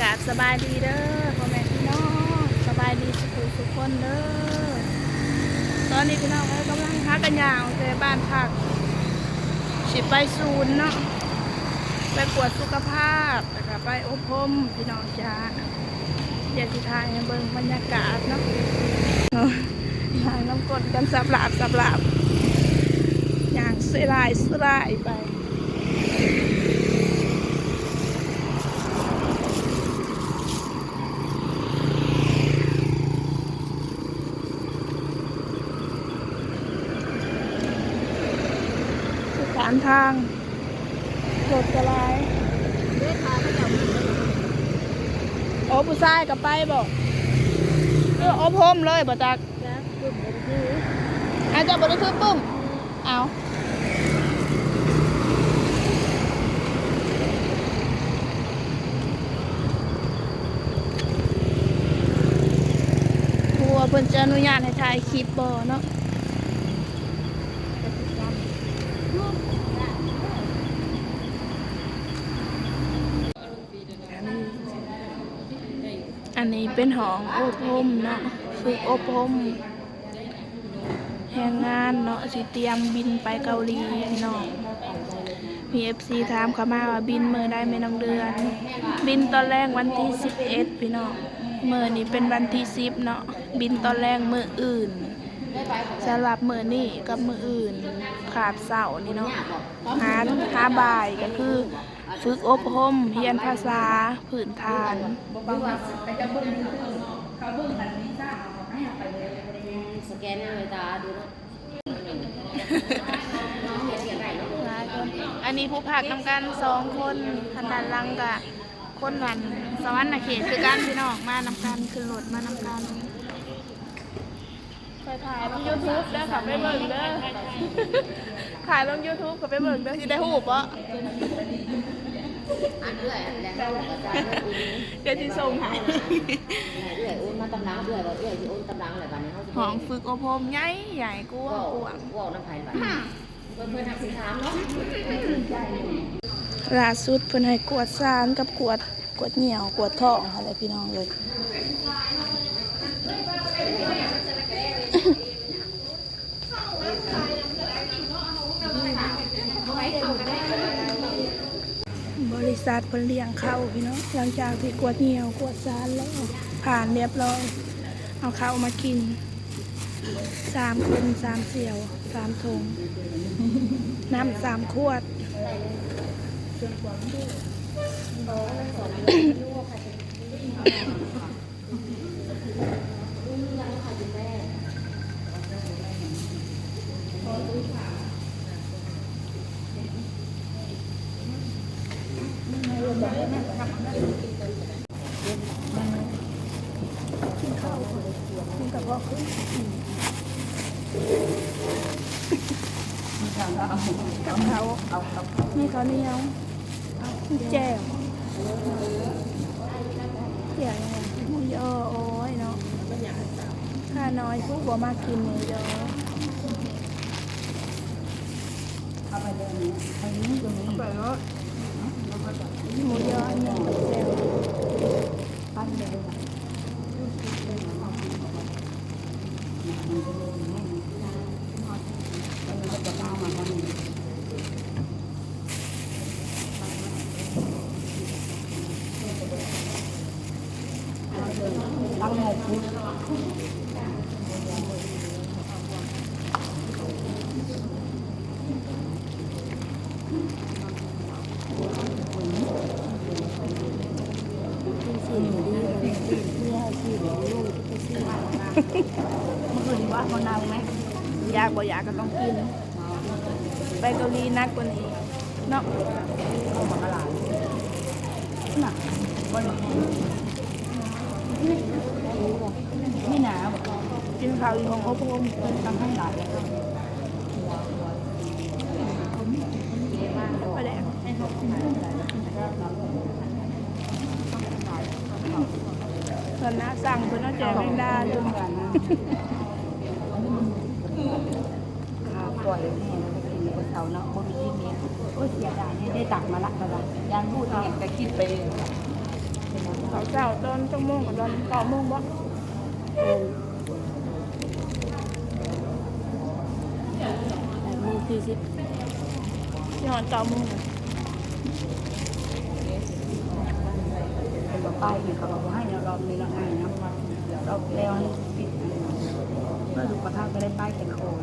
ກາບສະບາຍດີເດີພໍ່ແມ່ພີ່ນ້ອງ ສະບາຍດີສຸຂູສຸຄົນເດີ. ຕອນນີ້ພີ່ນ້ອງເອີຍ ກຳລັງພາກັນຍ່າງອອກແຕ່ບ້ານພັກ ຊິໄປສູນເນາະ ໄປກວດສຸຂະພາບ ແລ້ວກະໄປອົບຮົມພີ່ນ້ອງຈ໋າ. ດຽວຊິຖ່າຍໃຫ້ເບິ່ງບັນຍາກາດເນາະ ຍ່າງນຳກົ້ນກັນສາບຫຼາບສາບຫຼາບ ຍ່າງສະລາຍສະລາຍໄປ. ສະຖານທາງ ລົດກະຫຼາຍ. ໂອ້ ຜູ້ຊາຍກະໄປບໍ? ເອີ ອົບຮົມເລີຍບໍຈັກ? ອາ ເຈົ້າບໍ່ໄດ້ຖືປຶ້ມ. ເອົາ ບໍ່ຮູ້ວ່າເພິ່ນຈະອະນຸຍາດໃຫ້ຖ່າຍຄລິບບໍ່ເນາະ. ອັນນີ້ເປັນຫ້ອງອົບຮົມເນາະ ຝຶກອົບຮົມແຮງງານເນາະ ຊິຕຽມບິນໄປເກົາຫຼີພີ່ນ້ອງ. ມີເອັຟຊີຖາມເຂົ້າມາວ່າບິນມື້ໃດແມ່ນ້ອງເດືອນ? ບິນຕອນແລງວັນທີສິບເອັດພີ່ນ້ອງ ມື້ນີ້ເປັນວັນທີສິບເນາະ ບິນຕອນແລງມື້ອື່ນ. ສຳລັບມື້ນີ້ກັບມື້ອື່ນ ຄາບເຊົ້ານີ້ເນາະ ຫາ ຫາບ່າຍ ກະຄືຝຶກອົບຮົມຮຽນພາສາພື້ນຖານ. ສະແກນເລີຍຕາດູເນາະ. ອັນນີ້ຜູ້ພັກນຳກັນສອງຄົນ ທາງດ້ານຫຼັງກະຄົນນັ້ນ ສະຫວັນນະເຂດຄືກັນພີ່ນ້ອງ ມານຳກັນ ຂຶ້ນລົດມານຳກັນ. ຂ້ອຍຖ່າຍລົງຢູທູບເດີ ເຂົ້າໄປເບິ່ງເດີ ຖ່າຍລົງຢູທູບ ເຂົ້າໄປເບິ່ງເດີ ຊິໄດ້ຮູບບໍ? ອັນເອື້ອຍອັນແລະ ດຽວຊິສົ່ງໃຫ້ ເອື້ອຍໂອນມາຕາມຫຼັງ ເອື້ອຍວ່າເອື້ອຍຊິໂອນຕາມຫຼັງແຫຼະ ບາດນີ້ເຮົາຊິ ຫ້ອງຝຶກອົບຮົມໃຫຍ່ໃຫຍ່ ກວ້າງກວ້າງ ເວົ້ານຳໃຜບາດນີ້ ເພິ່ນ ເພິ່ນຫາກຊິຖາມເນາະ. ລ່າສຸດເພິ່ນໃຫ້ກວດສານກັບກວດ ກວດຍ່ຽວ ກວດທ້ອງຫັ້ນແຫຼະພີ່ນ້ອງເອີຍ. ບໍລິສັດເພິ່ນລ້ຽງເຂົ້າພີ່ນ້ອງ ຫຼັງຈາກທີ່ກວດຍ່ຽວກວດສານແລ້ວ ຜ່ານລຽບຮ້ອຍ ເອົາເຂົ້າມາກິນ ສາມຄົນສາມສ່ຽວ ສາມຖົງ ນ້ຳສາມຂວດ. ກັບເຂົ້າ ມີເຂົ້າໜຽວ ແຈ່ວ ແຈ່ວຫຍັງຫວະ ໝູຍົອ ໂອ້ຍເນາະ ຂ້ານ້ອຍຜູ້ບໍ່ມັກກິນໝູຍົອ. ໝູຍົອອັນໜຶ່ງກັບແຈ່ວ. ມື້ອື່ນວ່າເຮົານັ່ງໄໝ? ຢາກບໍ່ຢາກກໍຕ້ອງກິນ. ໄປເກົາຫຼີໜັກກວ່ານີ້ເນາະ. ມີໜາບໍ່? ກິນເຂົ້າຢູ່ຫ້ອງອົບຮົມ ເພິ່ນຕັ້ງໃຫ້ຫຼາຍ. ປາແດກ ເພິ່ນນະສັ່ງ ເພິ່ນເອົາແຈ່ວແມງດາຢູ່. ອ່າ ປ່ອຍແມ່ໄປກິນແຕ່ເຊົ້າເນາະ ບໍ່ມີກິນເອງ. ໂອ້ຍ ເສຍດາຍ ໄດ້ຕັກມາລະ ແຕ່ວ່າຢ້ານຮູ້ອີ່ຫຍັງກະກິນໄປ. ເຊົ້າໆ ຕອນຈັກໂມງ? ຕອນເກົ້າໂມງບໍ? ແປດໂມງສີ່ສິບ ຊິຮອດເກົ້າໂມງ. ເພິ່ນກໍປ້າຍອີກ ເຂົາກໍບໍ່ໃຫ້ເນາະ ລອບນີ້ລະ ງ່າຍເນາະ ລອບແລ້ວໃຫ້ປິດ ເພື່ອສຸຂະພາບ ກໍໄດ້ປ້າຍແຂນຄໍເນາະ.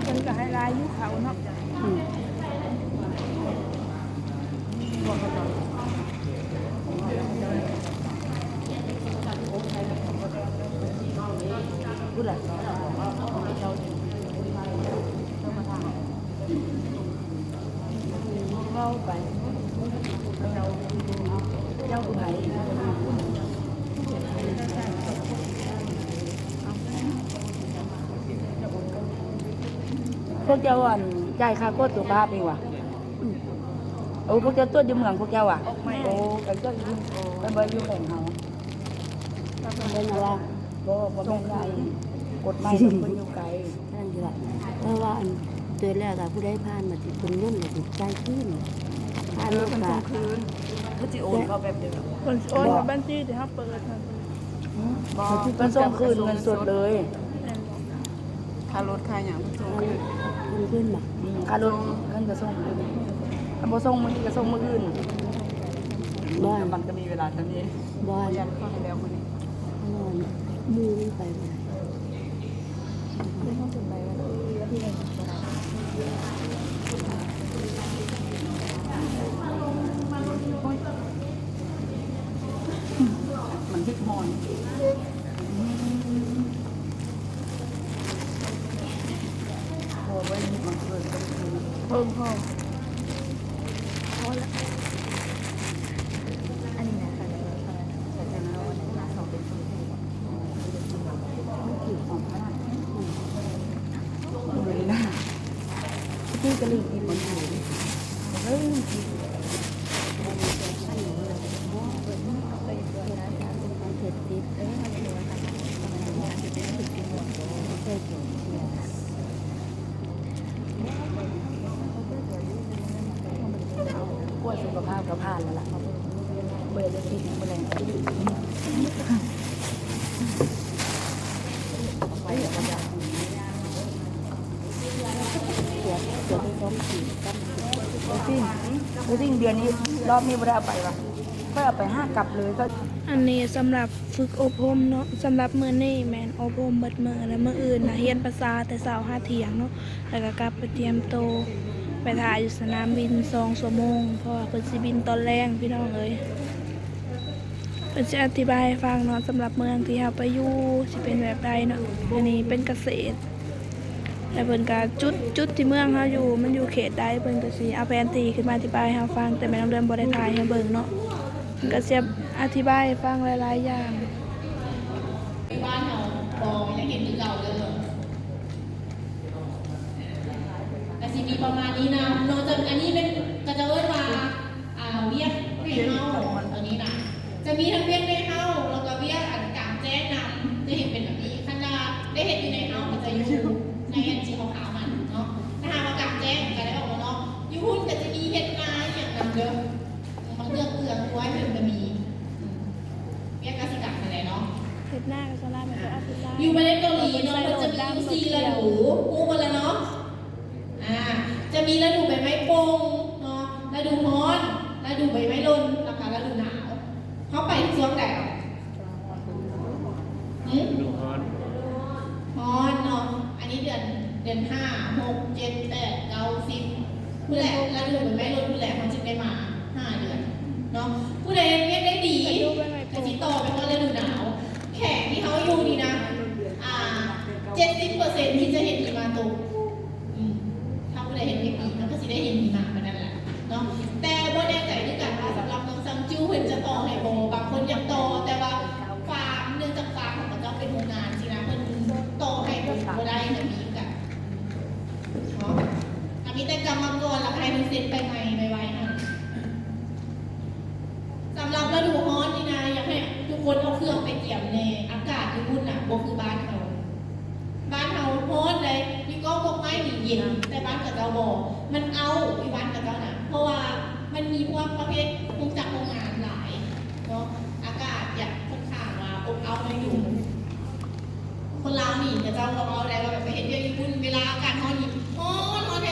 ເພິ່ນກໍໃຫ້ຫຼາຍຢູ່ເຂົ້າເນາະ. ອືມ ຜູ້ໃດ? ເວົ້າໄປ ເຈົ້າຜູ້ໃດ? ພວກເຈົ້າ ອັນ ຈ່າຍຄ່າກວດສຸຂະພາບເອງຫວາ? ອືມ ໂອ້ ພວກເຈົ້າກວດຢູ່ເມືອງພວກເຈົ້າຫວາ? ໂອ້ ໄປກວດຢູ່ ເພິ່ນບໍ່ຢູ່ແຂວງເຮົາ. ເພິ່ນວ່າ ບໍ່ ບໍ່ແມ່ນວ່າ ກົດໝາຍເພິ່ນຢູ່ໄກ. ນັ້ນຄືວ່າ ເພາະວ່າອັນ ເຕີນແລ້ວ ຖ້າຜູ້ໃດຜ່ານມາທີ່ເພິ່ນເງິນ ແລ້ວຊິຈ່າຍຄືນ ຜ່ານ ເອີ ໂລດ ເພິ່ນສົ່ງຄືນ ເພິ່ນຊິໂອນເຂົ້າແບບດຽວກັນ ເພິ່ນຊິໂອນເຂົ້າບັນຊີທີ່ເຮົາເປີດຫັ້ນ. ບໍ່ ເພິ່ນສົ່ງຄືນເງິນສົດເລີຍ. ແມ່ນບໍ່? ຄ່າລົດຄ່າຫຍັງເພິ່ນສົ່ງຄືນ ເພິ່ນຄືນບໍ່? ອືມ ຄ່າລົດເພິ່ນກໍສົ່ງຄືນ ຖ້າບໍ່ສົ່ງມື້ນີ້ກໍສົ່ງມື້ອື່ນ. ບໍ່ ມັນກໍມີເວລາເທົ່ານີ້. ບໍ່ ຢ້ານເຂົາໃຫ້ແລ້ວມື້ນີ້ ໝູ່ໄປບໍ່ໄດ້. ມັນເຮັດຮ້ອນ. ເພິ່ງພໍ ພໍລະ ອັນນີ້ນະ ກວດສຸຂະພາບກໍຜ່ານແລ້ວລະ ບໍ່ໄດ້ກິນມື້ແລງ. ໂອ້ຊິງ ໂອ້ຊິງ ເດືອນນີ້ ລອບນີ້ບໍ່ໄດ້ເອົາໄປຫວາ? ຂ້ອຍເອົາໄປຫ້າກັບເລີຍ. ອັນນີ້ສຳລັບຝຶກອົບຮົມເນາະ, ສຳລັບມື້ນີ້ແມ່ນອົບຮົມເບິດມື້ ແລະ ມື້ອື່ນນະຮຽນພາສາແຕ່ເຊົ້າຫາທ່ຽງເນາະ, ແລ້ວກໍກັບໄປຕຽມໂຕໄປຖ້າຢູ່ສະໜາມບິນສອງຊົ່ວໂມງ ເພາະວ່າເພິ່ນຊິບິນຕອນແລງ ພີ່ນ້ອງເອີຍ. ເພິ່ນຊິອະທິບາຍໃຫ້ຟັງເນາະ ສຳລັບເມືອງທີ່ເຮົາໄປຢູ່ຊິເປັນແບບໃດເນາະ. ອັນນີ້ເປັນກະເສດ ແລ້ວເພິ່ນກໍຈຸດ ຈຸດທີ່ເມືອງເຮົາຢູ່ ມັນຢູ່ເຂດໃດ ເພິ່ນກໍຊິເອົາແຜນທີ່ຂຶ້ນມາອະທິບາຍໃຫ້ເຮົາຟັງ, ແຕ່ແມ່ນ້ອງເດືອນບໍ່ໄດ້ຖ່າຍໃຫ້ເບິ່ງເນາະ, ເພິ່ນກໍຊິອະທິບາຍໃຫ້ຟັງຫຼາຍໆຢ່າງ. ບ້ານເຮົາບໍ່ຍັງເຮັດຄືເກົ່າເດີ. ກະຊິມີປະມານນີ້ນະ. ນອກຈາກອັນນີ້ແມ່ນ ເຂົາເຈົ້າເອີ້ນວ່າ ອ່າ ວຽກແມ່ເຮົາ ຕົວນີ້ນະ ຈະມີທັງວຽກແມ່ເຮົາ ແລ້ວກໍວຽກອັນກາງແຈ້ງນຳ ຈະເຮັດເປັນແບບນີ້. ຄັນວ່າໄດ້ເຮັດຢູ່ໃນເຮົາ ກໍຈະຢູ່ໃນອັນສີຂາວໆຫັ້ນເນາະ, ຖ້າຫາກວ່າກາງແຈ້ງກໍໄດ້ອອກມານອກ. ຢູ່ພຸ້ນກໍຈະມີເຮັດນາອີ່ຫຍັງນຳເດີ. ມາເກືອເກືອກວຍເພິ່ນກໍມີ ອືມ ວຽກກະສິກຳຫັ້ນແຫຼະເນາະ. ເຮັດນາກໍສ່ວນຫຼາຍມັນກໍອາທິດລະ ຢູ່ປະເທດເກົາຫຼີເນາະ ເພິ່ນຈະມີຢູ່ສີ່ລະດູ ຮູ້ໝົດລະເນາະ. ອ່າ ຈະມີລະດູໃບໄມ້ປົ່ງເນາະ, ລະດູຮ້ອນ, ລະດູໃບໄມ້ຫຼົ່ນ ແລ້ວກໍລະດູໜາວ. ເຮົາໄປຊ່ວງໃດ? ຫື? ລະດູຮ້ອນ ຮ້ອນເນາະ. ອັນນີ້ເດືອນ ເດືອນຫ້າ ຫົກ ເຈັດ ແປດ ເກົ້າ ສິບ ພຸ້ນແຫຼະ, ລະດູໃບໄມ້ຫຼົ່ນພຸ້ນແຫຼະ ເຮົາຈຶ່ງໄດ້ມາຫ້າເດືອນເນາະ. ຜູ້ໃດເຮັດວຽກໄດ້ດີ ກໍຊິຕໍ່ໄປຮອດລະດູໜາວ. ແຂວງທີ່ເຮົາຢູ່ນີ້ນະ ອ່າ ເຈັດສິບເປີເຊັນທີ່ຈະເຫັນຫິມະຕົກ. ອືມ ຖ້າຜູ້ໃດເຮັດວຽກດີ ເຮົາກໍຊິໄດ້ເຫັນຫິມະປານນັ້ນແຫຼະເນາະ. ແຕ່ບໍ່ແນ່ໃຈຄືກັນວ່າສຳລັບເມືອງຊາງຈູເພິ່ນຈະຕໍ່ໃຫ້ບໍ່, ບາງຄົນຢາກຕໍ່ ແຕ່ວ່າຟາມ ເນື່ອງຈາກຟາມຂອງເຂົາເຈົ້າເປັນໂຮງງານຊີ້ນະ ເພິ່ນຕໍ່ໃຫ້ບໍ່ໄດ້ນະ ມີຄືກັນເນາະ. ກໍມີແຕ່ກຳມະກອນ ແລ້ວກໍໃຫ້ເພິ່ນເຊັນໃບໃໝ່ໄວໆເນາະ. ສຳລັບລະດູຮ້ອນນີ້ນະ ຢາກໃຫ້ທຸກຄົນເອົາເຄື່ອງໄປກຽມແດ່. ອາກາດຢູ່ພຸ້ນນະ ບໍ່ຄືບ້ານເຮົາ. ບ້ານເຮົາຮ້ອນໃດ໋ ມີກ້ອງໝອກໄໝ້ນີ້ ເຢັນ ແຕ່ບ້ານເຂົາເຈົ້າບໍ່ ມັນເອົ້າຢູ່ບ້ານເຂົາເຈົ້ານະ ເພາະວ່າມັນມີພວກປະເພດໂຮງຈັກໂຮງງານຫຼາຍເນາະ ອາກາດຢາກຂ້ອນຂ້າງວ່າອົບເອົ້າໜ້ອຍໜຶ່ງ. ຄົນລາວນີ້ເຂົາເຈົ້າກໍເວົ້າໄດ້ວ່າແບບໄປເຮັດວຽກຢູ່ພຸ້ນ ເວລາອາກາດຮ້ອນນີ້ ຮ້ອນ ຮ້ອນແທ້